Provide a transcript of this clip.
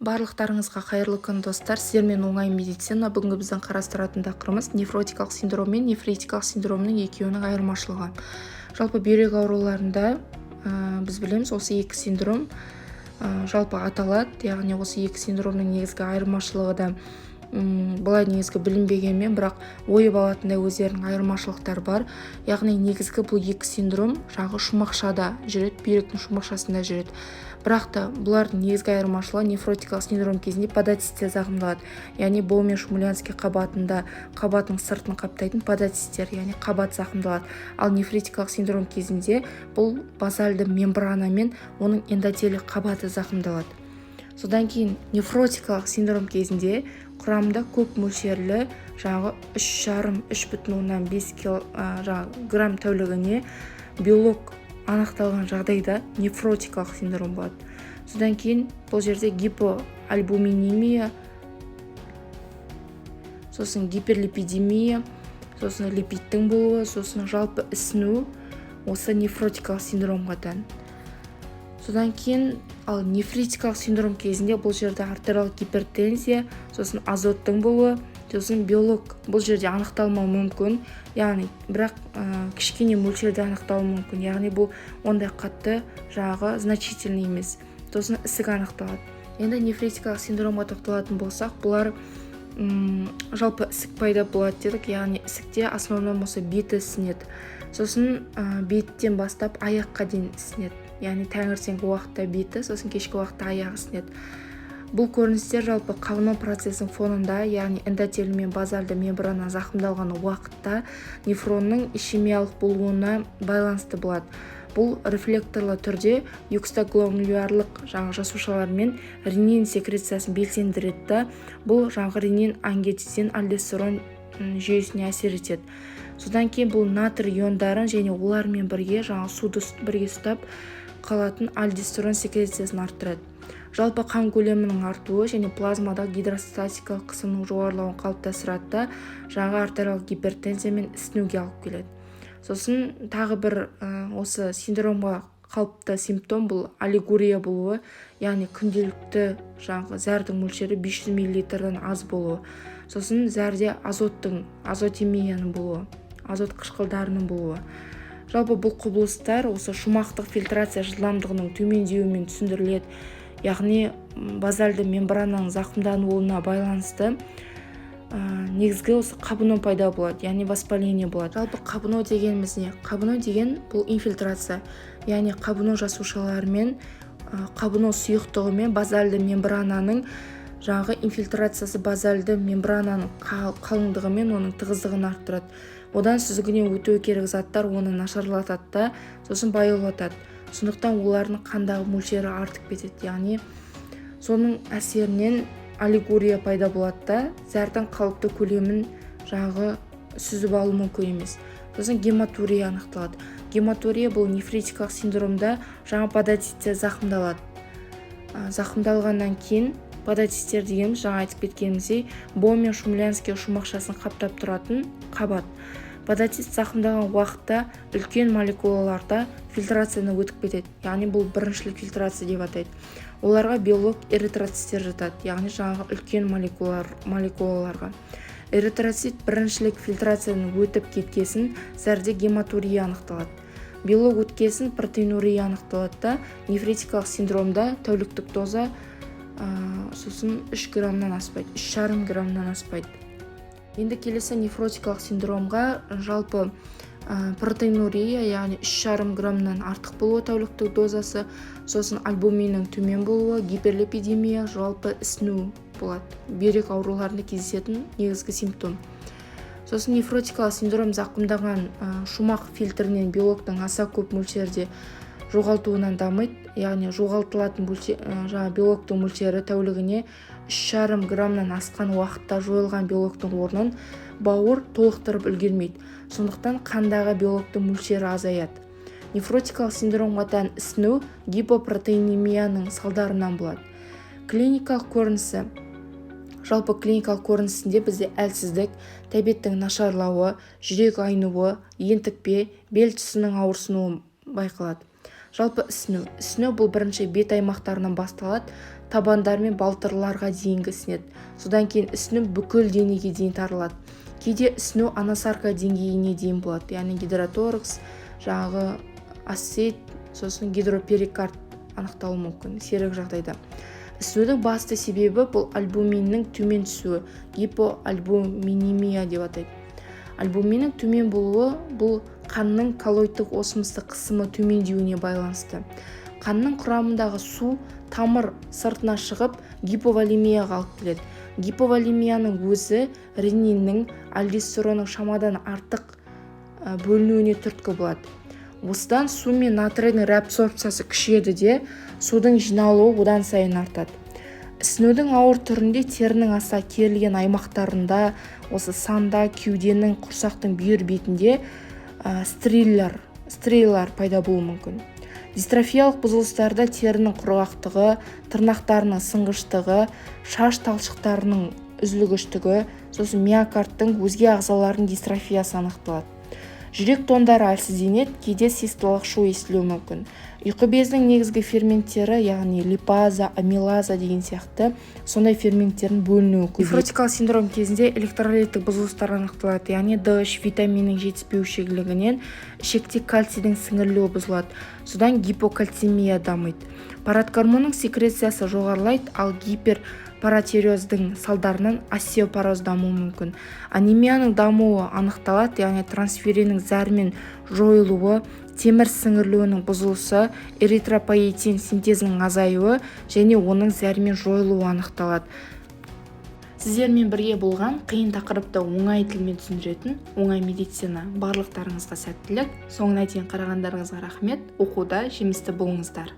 Барлықтарыңызға қайырлы күн, достар! Сіздермен «Оңай медицина». Бүгінгі біздің қарастыратын тақырыбымыз – нефротикалық синдром мен нефритикалық синдромның екеуінің айырмашылығы. Жалпы, бүйрек ауруларында біз білеміз, осы екі синдром жалпы аталады. Яғни осы екі синдромның негізгі айырмашылығы да былай негізгі білінбегенмен, бірақ ойып алатындай өздерінің айырмашылықтары бар. Яғни негізгі бұл екі синдром жаңағы шумақшада жүреді, бүйректің шумақшасында жүреді. Бірақ та бұлардың негізгі айырмашылығы: нефротикалық синдром кезінде подоциттер зақымдалады, яғни Боумен Шумлянский қабатында, қабатының сыртын қаптайтын подоциттер, яғни қабат зақымдалады. Ал нефритикалық синдром кезінде бұл базальды мембрана мен оның эндотелий қабаты зақымдалады. Содан кейін нефротикалық синдром кезінде құрамында көп мөлшерлі, жаңағы 3,5, 3,5 жаңағы грамм тәулігіне белок анықталған жағдайда нефротикалық синдром болады. Содан кейін бұл жерде гипоальбуминемия, сосын гиперлипидемия, сосын липидтің болуы, сосын жалпы ісіну осы нефротикалық синдромға тән. Содан кейін ал нефритикалық синдром кезінде бұл жерде артериалдық гипертензия, сосын азоттың болуы, сосын белок бұл жерде анықталмауы мүмкін, яғни бірақ кішкене мөлшерде анықталуы мүмкін, яғни бұл ондай қатты жаңағы значительный емес, сосын ісік анықталады. Енді нефритикалық синдромға тоқталатын болсақ, бұлар жалпы ісік пайда болады дедік. Яғни ісікте основном осы беті ісінеді, сосын беттен бастап аяққа дейін ісінеді, яғни таңертеңгі уақытта беті, сосын кешкі уақытта аяғы ісінеді. Бұл көріністер жалпы қабыну процесінің фонында, яғни эндотелий мен базальды мембрана зақымдалған уақытта нефронның ишемиялық болуына байланысты болады. Бұл рефлекторлы түрде юкстагломерулялық жаңағы жасушалар мен ренин секрециясын белсендіреді да, бұл жаңағы ренин, ангиотензин, альдостерон жүйесіне әсер етеді. Содан кейін бұл натрий иондарын және олармен бірге жаңағы суды бірге ұстап қалатын альдостерон секрециясын арттырады. Жалпы қан көлемінің артуы және плазмадағы гидростатикалық қысымның жоғарылауын қалыптастырады да, жаңағы артериалдық гипертензия мен ісінуге алып келеді. Сосын тағы бір осы синдромға қалыпты симптом – бұл олигурия болуы, яғни күнделікті жаңағы зәрдің мөлшері 500 миллилитрден аз болуы, сосын зәрде азоттың, азотемияның болуы, азот қышқылдарының болуы. Жалпы бұл құбылыстар осы шумақтық фильтрация жылдамдығының төмендеуімен түсіндіріледі, яғни базальды мембрананың зақымдануына байланысты негізгі осы қабыну пайда болады, яғни воспаление болады. Жалпы қабыну дегеніміз не? Қабыну деген бұл инфильтрация, яғни қабыну жасушаларымен, қабыну сұйықтығымен базальды мембрананың жаңағы инфильтрациясы базальды мембрананың қалыңдығы мен оның тығыздығын арттырады. Одан сүзгіден өтуі керек заттар оны нашарлатады да, сосын баяулатады. Сондықтан олардың қандағы мөлшері артып кетеді, яғни соның әсерінен олигурия пайда болады да, зәрдің қалыпты көлемін жаңағы сүзіп алу мүмкін емес. Сосын гематурия анықталады. Гематурия – бұл нефритикалық синдромда жаңа подоциттер зақымдалады. Зақымдалғаннан кейін, подоциттер дегеніміз, жаңа айтып кеткеніміздей, Боумен Шумлянский шумақшасын қаптап тұратын қабат. Подоцит зақымдалған уақытта үлкен молекулаларда фильтрацияны өтіп кетеді, яғни бұл біріншілік фильтрация деп атайды. Оларға белок эритроциттер жатады, яғни жаңағы үлкен молекулаларға. Эритроцит біріншілік фильтрацияны өтіп кеткесін, зәрде гематурия анықталады. Белок өткесін, протеинурия анықталады да, нефритикалық синдромда тәуліктік доза сосын 3 граммнан аспайды, 3,5 граммнан аспайды. Енді келесі нефротикалық синдромға жалпы протеинурия, яғни 3,5 граммнан артық болуы тәуліктік дозасы, сосын альбуминнің төмен болуы, гиперлипидемия, жалпы ісіну болады. Бүйрек ауруларында кездесетін негізгі симптом. Сосын нефротикалық синдром зақымдаған шумақ фильтрінен белоктың аса көп мөлшерде жоғалтуынан дамиды, яғни жоғалтылатын жаңа белоктың мөлшері тәулігіне 3,5 граммнан асқан уақытта жойылған белоктың орнын бауыр толықтырып үлгермейді, сондықтан қандағы белоктың мөлшері азаяды. Нефротикалық синдромға тән ісіну гипопротеинемияның салдарынан болады. Клиникалық көрінісі. Жалпы клиникалық көрінісінде бізде әлсіздік, тәбеттің нашарлауы, жүрек айнуы, ентікпе, бел тұсының ауырсынуы байқалады. Жалпы ісіну. Ісіну бұл бірінші бет аймақтарынан басталады, табандар мен балтырларға дейінгі ісінеді. Содан кейін ісіну бүкіл денеге дейін таралады. Кейде ісіну анасарка деңгейіне дейін болады, яғни гидроторакс, жаңағы асцит, сосын гидроперикард анықталуы мүмкін сирек жағдайда. Ісінудің басты себебі бұл альбуминнің төмен түсуі, гипоальбуминемия деп атайды. Альбуминнің төмен болуы бұл қанның коллоидтық осмостық қысымы төмендеуіне байланысты. Қанның құрамындағы су тамыр сыртына шығып, гиповолемияға алып келеді. Гиповолемияның өзі рениннің, альдостеронның шамадан артық бөлінуіне түрткі болады. Осыдан су мен натрийдің реабсорбциясы күшейеді де, судың жиналуы одан сайын артады. Ісінудің ауыр түрінде терінің аса керілген аймақтарында, осы санда, кеуденің, құрсақтың бүйір бетінде стриялар пайда болуы мүмкін. Дистрофиялық бұзылыстарда терінің құрғақтығы, тырнақтарының сынғыштығы, шаш талшықтарының үзілгіштігі, сосын миокардтың, өзге ағзалардың дистрофиясы анықталады. Жүрек тондары әлсізденеді, кейде систолалық шу естілуі мүмкін. Ұйқы безінің негізгі ферменттері, яғни липаза, амилаза деген сияқты сондай ферменттердің бөлінуі көбейеді. Нефротикалық синдром кезінде электролиттік бұзылыстар анықталады, яғни Д3 витаминінің жетіспеушілігінен ішекте кальцийдің сіңірілуі бұзылады, содан гипокальцемия дамиды. Паратгормонның секрециясы жоғарылайды, ал гиперпаратиреоздың салдарынан остеопороз дамуы мүмкін. Анемияның дамуы анықталады, яғни трансферриннің зәрмен жойылуы, темір сіңірілуінің бұзылысы, эритропоэтин синтезінің азаюы және оның зәрмен жойылуы анықталады. Сіздермен бірге болған, қиын тақырыпты оңай тілмен түсіндіретін «Оңай медицина». Барлықтарыңызға сәттілік! Соңына дейін қарағандарыңызға рахмет! Оқуда жемісті болыңыздар!